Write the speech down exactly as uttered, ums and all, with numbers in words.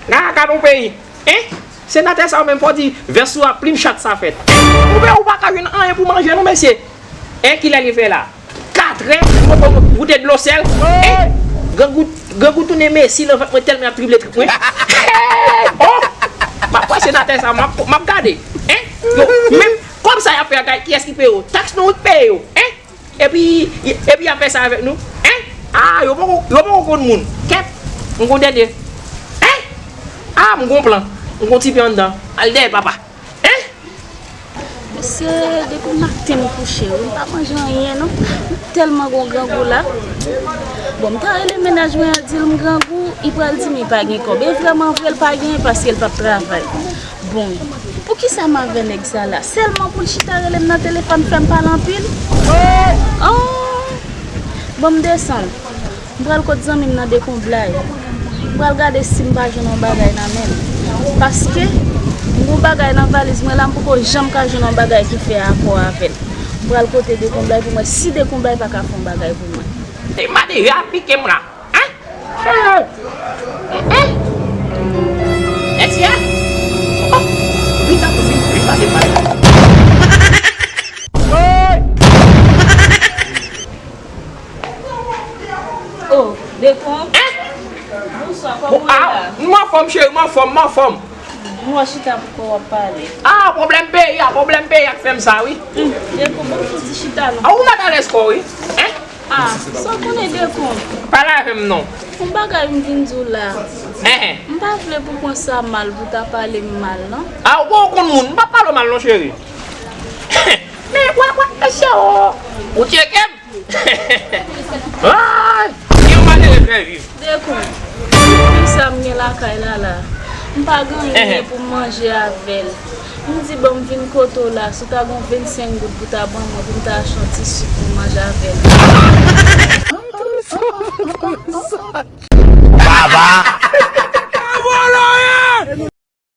Gad yon peyi. Hein? Senatè sa yo menm fò di vès ou a plim chat sa fèt. Hein? Ou pa ka jwenn anyen pou manje non mesye. Hein, kilè li fè la? Katrè, ou poko goute dlo sèl. Hein? Grangou, grangou tounen mesi nan vant mwen tèlman y ap trible trip mwen. Oh! M ap wè senatè sa, m ap, m ap gade. Hein? Yo, menm kòb sa y ap fè a, kiyès ki peye yo? Taks nou wi k peye yo. Hein? Epi, epi y ap fè sa avèk nou? Hein? Ah, yo poko, yo poko konn moun. Kèt, m gon dènye. Hein? Ah, m gon plan. M gon ti pye anndan. Al dèyè papa. Hein? Mesye, depi maten m kouche wi, m pa manje anyen non. M tèlman gon grangou la. Bon, m ta rele mennaj mwen an di l m grangou, li pral di m li pa gen kòb. E vrèman vre l pa gen paske l p ap travay. Bon, poukisa m avè nèg sa la? Sèlman pou l chita rele m nan telefòn fè m pale anpil? Oh! Bon, m desann. M pral kot zanmi m nan Dekonblay. M pral gade si m pa jwenn yon bagay nan men l. Paske m gon bagay nan valiz mwen la, m poko janm ka jwenn yon bagay ki fè akò avè l. M pral kote Dekonblay pou m wè si Dekonblay pa ka fè yon bagay pou mwen. Te mande rapike m la. Hein? Hein? Hein? Nèg si a? Oh! Vin tanpri, vin, vin pase, pase. Oh, Dekonb. Hein? Bonswa, kòman w ye la? M anfòm, cheri, m anfòm, m anfòm. M wè chita pou kò w ap pale. Ah, pwoblèm peyi a, pwoblèm peyi a k fè m sa, wi. Hmm, Dekonb, bon, fouti chita non. Ah, ou mèt alèz kò w, wi. Hein? Ah, sa w konnen Dekonb? Pale avè m non. Yon bagay m vin di w la. Enhen. M pa vle pou w pran sa mal, pou w ta pale m mal, non. Ah, ou poko konn moun. M p ap pale w mal, non, cheri. Men, w ap, w ap, mesye, o. Ou tcheke m? Ay! Gen yon malere fè viv. Dekonb, pou sa m gen lakay la la. M pa gen anyen pou m manje avè l. M di, bon, m vin kote w la, si w ta gen yon vennsenk goud pou w ta ban mwen, pou m ta achte yon ti sik pou m manje avè l.